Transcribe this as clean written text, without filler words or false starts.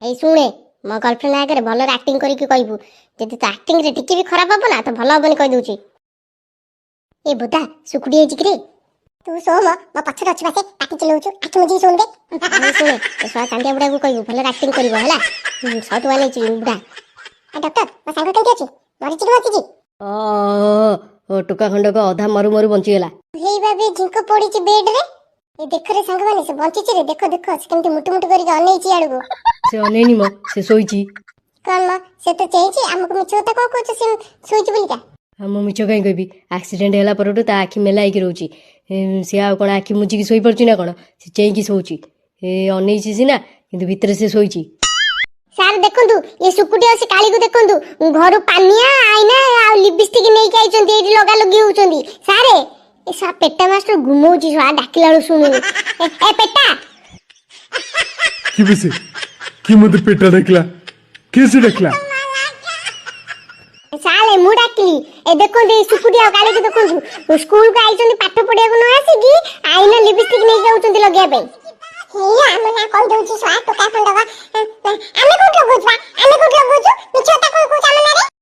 ଏଇ ଶୁଣେ, ମୋ ଗର୍ଲଫ୍ରେଣ୍ଡ ଆଗରେ ଭଲରେ ଆକ୍ଟିଂ କରିକି କହିବୁ। ଯଦି ତୋ ଆକ୍ଟିଂରେ ଟିକେ ବି ଖରାପ ହବ ନା, ତ ଭଲ ହବନି କହିଦଉଛି। ଏ ବୁଦା, ସୁକୁଟି ହେଇଛି କିରେ? ତୁ ଶୋ ମ, ମୋ ପଛରେ ଅଛି ବା ସେ, ପାଟି ଚିଲଉଛୁ, ଆଖି ମୁଜିକି ଶୁଣୁ ଦେ। ଏଇ ଶୁଣେ, ଏ ଶଳା ଚାନ୍ଦିଆ ବୁଢାକୁ କହିବୁ ଭଲରେ ଆକ୍ଟିଂ କରିବ, ହେଲା? 100 ଟଙ୍କା ନେଇଛି ବୁଢା। ଡକ୍ଟର, ମୋ ସାଙ୍ଗ କେମିତି ଅଛି? ମରିଛି କି ବଞ୍ଚିଛି? ଅ ଟୋକା ଖଣ୍ଡକ ଅଧା ମରୁ ମରୁ ବଞ୍ଚିଗଲା। ହେଇ ଭାବି, ଝିଙ୍କ ପଡିଛି ବେଡରେ। ଏ ଦେଖରେ ସାଙ୍ଗମାନେ, ସେ ବଞ୍ଚିଛି ରେ। ଦେଖ ଦେଖ, ସେ କେମିତି ମୁଟୁ ମୁଟୁ କରିକି ଅନେଇଛି ଆଡକୁ। ସେ ଅନେଇନି ମ, ସେ ଶୋଇଛି। କଣ ମ, ସେ ତ ଚେଇଁଛି। ଆମକୁ ମିଛ କଥା କଣ କହୁଛ ସେ ଶୋଇଛି ବୋଲିକା? ଆଉ ମୁଁ ମିଛ କାହିଁ କହିବି? ଆକ୍ସିଡେଣ୍ଟ ହେଲା ପରଠୁ ତା ଆଖି ମେଲା ହେଇକି ରହୁଛି। ସେ ଆଉ କ'ଣ ଆଖି ମୁଜିକି ଶୋଇପାରୁଛି ନା କ'ଣ? ସେ ଚେଇଁକି ଶୋଉଛି। ଏ ଅନେଇଛି ସିନା, କିନ୍ତୁ ଭିତରେ ସେ ଶୋଇଛି। ସାର୍, ଦେଖନ୍ତୁ, ଏ ସୁକୁଟି ଆଉ ସେ କାଳିକୁ ଦେଖନ୍ତୁ। ଘରୁ ପାନିଆ, ଆଇନା ଆଉ ଲିପଷ୍ଟିକ ନେଇକି ଆଇଛନ୍ତି, ଏଇଠି ଲଗା ଲଗି ହଉଛନ୍ତି। ସାରେ, ଏ ଶଳା ପେଟା ମାଷ୍ଟର ଘୁମଉଛି, ଶଳା ଡାକିଲା ବେଳୁ ଶୁଣୁନି। ଏ ପେଟା। କିଏ ବେ ସେ? କିଏ ମତେ ପେଟା ଡାକିଲା? କିଏ ସେ ଡାକିଲା? ସାରେ, ମୁଁ ଡାକିଲି। ଏ ଦେଖନ୍ତୁ, ଏଇ ସୁକୁଟି ଆଉ କାଳିକୁ ଦେଖନ୍ତୁ। ସ୍କୁଲକୁ ଆଇଛନ୍ତି ପାଠ ପଢିବାକୁ ନ ଆସିକି ଆଇନା, ଲିପଷ୍ଟିକ ନେଇକି ଆଉଛନ୍ତି ଲଗେଇବା ପାଇଁ। ହେଇ, ଆମ ନାଁ କହିଦଉଛି ଶଳା ଟୋକା ଖଣ୍ଡକ। ଆମେ